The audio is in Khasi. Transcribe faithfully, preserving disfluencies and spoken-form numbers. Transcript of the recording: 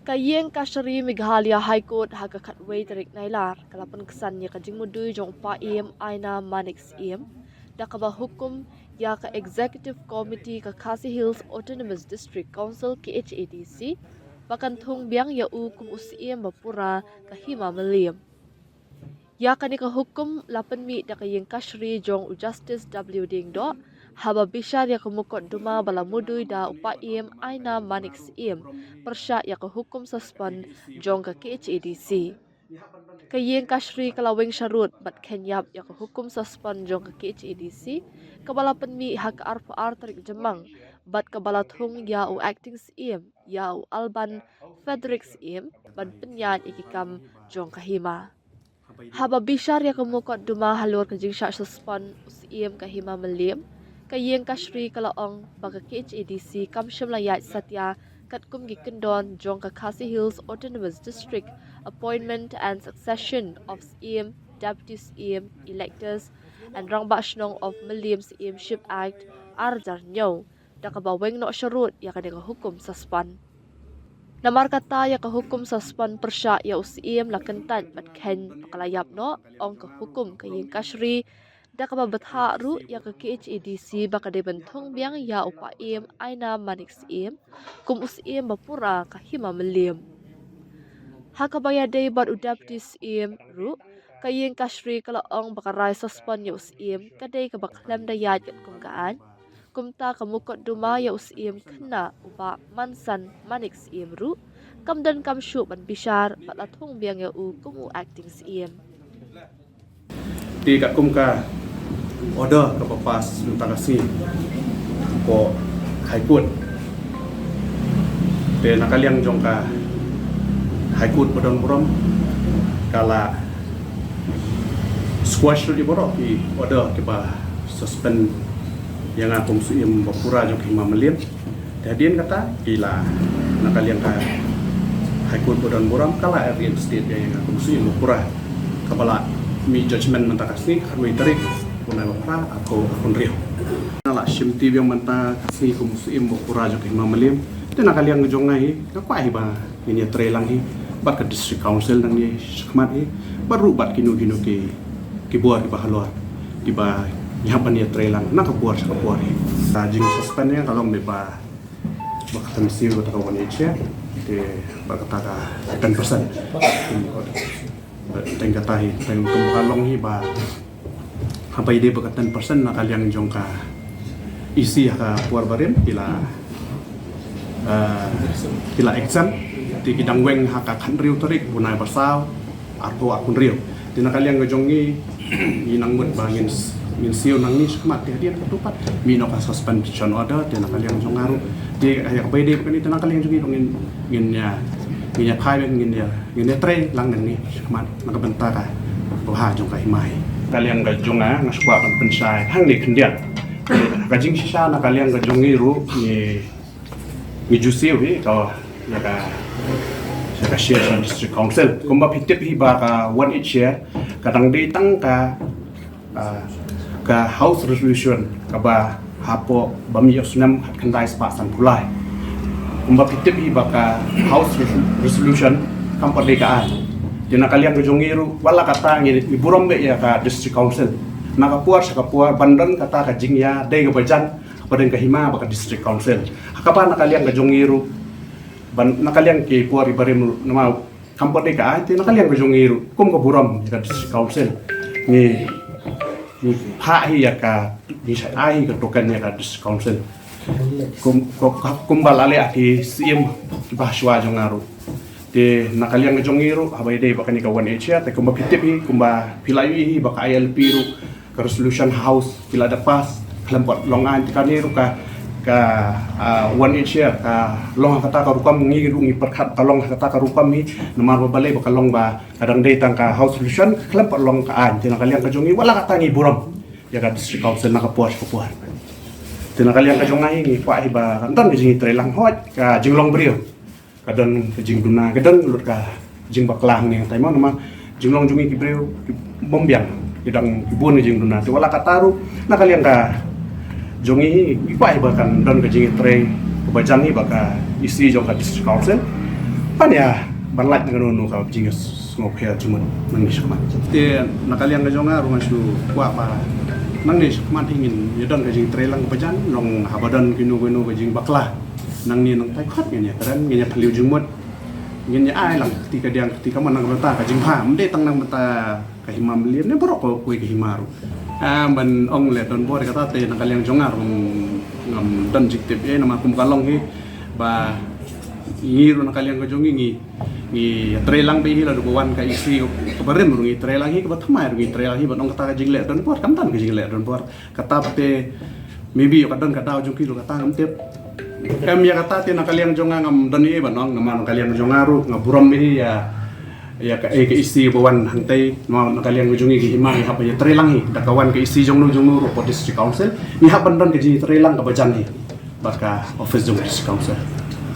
Ka Iingkashari Meghalaya High Court ha ka khatwei tarik Nailar ka la pynksan ïa ka jingmudui jong u Paiem Ainam Manik Syiem da kaba hukum ïa ka Executive Committee ka Khasi Hills Autonomous District Council, K H A D C, ba kan thung biang ïa u kum u Syiem ba pura ka Hima Mylliem. Ïa kane ka hukum la pynmih da ka Iingkashari jong u Justice W Diengdoh haba bishar ïa ka mukotduma ba la mudui da u Paiem Ainam Manik Syiem pyrshah ïa ka hukum suspend jong ka K H A D C. Ka Iingkashari ka la weng sharud bad khein ïap ïa ka hukum suspend jong ka K H A D C kaba la pynmih ha ka arphew ar tarik Jymmang bad kaba la thung ïa u Acting Syiem, ïa u Alban Frederick Syiem, ban pynïaid ïa ki kam jong ka Hima. Haba bishar ïa ka mukotduma halor ka jingshah suspend u Syiem ka Hima Mylliem, ka Iingkashari ka la ong ba ka K H A D C kam shym la ïaid satia katkum ki kyndon jong ka Khasi Hills Autonomous District Appointment and Succession of Syiem, Deputy Syiem, Electors and Rangbah Shnong of Mylliem Syiemship Act ar hajar hynñiew, da kaba weng noh sharud ïa kane ka hukum suspend. Namar kata ïa ka hukum suspend pyrshah ïa u Syiem la kyntait bad khein ba ka la ïap noh, ong ka hukum ka Iingkashari, da kaba bthah ruh ïa ka K H A D C ba ka dei ban thung biang ïa u Paiem Ainam Manik Syiem kum u Syiem ba pura ka Hima Mylliem. Ha kaba ïadei bad u Deputy Syiem ruh, ka Iingkashari ka la ong ba ka rai suspend ïa u Syiem ka dei kaba khlem da ïaid katkum ka aiñ. Kumta ka mukotduma ïa u Syiem khynnah u Bah Mansan Manik Syiem ruh kam don kam shuh ban bishar bad la thung biang ïa u kum u Acting Syiem. Te katkum ka order kaba pass mynta ka sngi ko High Court, te na ka liang jong ka High Court ba don burom ka la squash lut ïa baroh ki order kiba suspend ïa nga kum u Syiem ba pura jong ka Hima Mylliem. Te hadien kata ki la, na ka liang ka High Court ba don burom ka la reinstate ïa nga kum u Syiem ba pura, kaba la mih judgment mynta ka sngi, khatwei tarik u bnai ba phra, arphew arphew hynriew. Nga la shim ti biang mynta ka sngi kum u Syiem ba pura jong ka Hima Mylliem. Te na ka liang ka jong nga hi, nga kwah hi ba ngin ïatrei lang hi bad ka District Council nangne shakhmat hi, bad ruh bad kino kino ki, ki bor kiba halor, kiba ngi hap ban ïatrei lang na ka bor sha ka bor hi. Ka jingsuspend ïa nga ka long ba, ba kata ka siew kata ka one eight share, te bad kata ka ten percent. Teng kata hi, teng kum ka long hi ba, haba ïadei bad ka ten percent na ka liang jong ka E C ha ka por barim ki la, eh, ki la exempt, te ki dang weng ha ka khathynriew tarik bnai ba saw, arphew arphew hynriew. Te na ka liang ka jong ngi, ngi nang mut ba ngin s-, ngin siew nangne shakhmat, te hadien katto pat mih noh ka suspension order, te na ka liang jong nga ruh. Te ïa kaba ïadei bad kane, te na ka liang jong ngi ruh ngin, ngin ïa, ngin ïa phai, ngin ïa, ngin ïatrei lang nangne shakhmat na ka bynta ka bha jong ka Hima hi. Ka liang ka jong nga, nga shu kwah ban pynshai hangne khyndiat. Ka jingshisha na ka liang ka jong ngi ruh ngi, ngi ju siew hi ka, ïa ka, ïa ka share sha District Council. Kumba phi tip hi ba ka one eight share ka dang dei tang ka, ah, ka House Resolution kaba hapoh ba mih ïa u snem khatkhyndai spah sanphew lai. Kumba phi tip hi ba ka House Resol-, Resolution kam pat dei ka aiñ. Te na ka liang ka jong ngi ruh, wat la katta ngi, ngi burom bha ïa ka District Council. Na ka por sha ka por ban don kata ka jingïadei kaba jan hapdeng ka Hima bad ka District Council. Ha kaba na ka liang ka jong ngi ruh, ban, na ka liang ki por kiba rim ruh, namar kam pat dei ka aiñ, te na ka liang ka jong ngi ruh kum ka burom ïa ka District Council, ngi, ngi phah hi ïa ka, ngi shah ai hi ka token ïa ka District Council. Kum, kum, kumba la leh ha ki Syiem kiba shuwa jong nga ruh. Te na ka liang ka jong ngi ruh, haba ïadei bad kane ka one eight share, te kumba phi tip hi, kumba phi la ïohi hi ba ka I L P ruh, ka resolution House ki la dep pass, khlem pat long aiñ. Te kane ruh ka, ka, ah, one eight share ka long ha kata ka rukom, ngi ruh ngi pyrkhat ka long ha kata ka rukom hi, namar ba balei ba ka long ba ka dang dei tang ka House Resolution, khlem pat long ka aiñ. Te na ka liang ka jong ngi, wat la katta ngi burom ïa ka District Council na ka por sha ka por. Te na ka liang ka jong nga hi, ngi kwah hi ba kan don ka jingïatreilang, hooid ka jinglong briew ka don ka jingduna, ka don lut ka jingbakla hangne hangtai mo, namar jinglong jong ngi ki briew ki bym biang, ki dang ki bun ka jingduna. Te wat la katta ruh na ka liang ka jong ngi, ngi kwah hi ba kan don ka jingïatrei kaba jan hi bad ka E C jong ka District Council. Pan ïa ban lait na kano kano ka jingïasngewpher jingmut nangne shakhmat. Te na ka liang ka jong nga ruh nga shu kwah ba nangne shakhmat hi ngin ïa don ka jingtrei lang kaba jan, long haba don kino kino ka jingbakla. Nangne nangtai khot ngin ïa kren, ngin ïa phylliew jingmut. Ngin ïa ai lang ka kti kadiang ka kti kamon na ka bynta ka jingbha, ym dei tang na ka bynta ka hima mlien ne baroh kawei ka hima ruh. Ah, ban ong leh donbor kata te na ka liang jong nga ruh ngam, ngam don jingtip eh, namar kum ka long hi ba ngi ruh na ka liang ka jong ngi, ngi, ngi trei lang beit hi, lada ka wan ka E C kaba rim ruh ngi trei lang hi, kaba thymmai ruh ngi trei lang hi. Ban ong kata ka jingleh donbor, kam don ka jingleh donbor. Kata te maybe ïoh ka don ka daw jong ki ruh kata ngam tip. Em, ïa kata te na ka liang jong nga ngam don ei ban ong, namar na ka liang jong nga ruh nga burom ei ïa, ïa ka, eh, ka E C ba wan hangtei, namar na ka liang jong ngi ki hima ngi hap ïa trei lang hi, da ka wan ka E C jong no jong no ruh hapoh District Council, ngi hap ban don ka jingtrei lang kaba jan hi bad ka office jong District Council.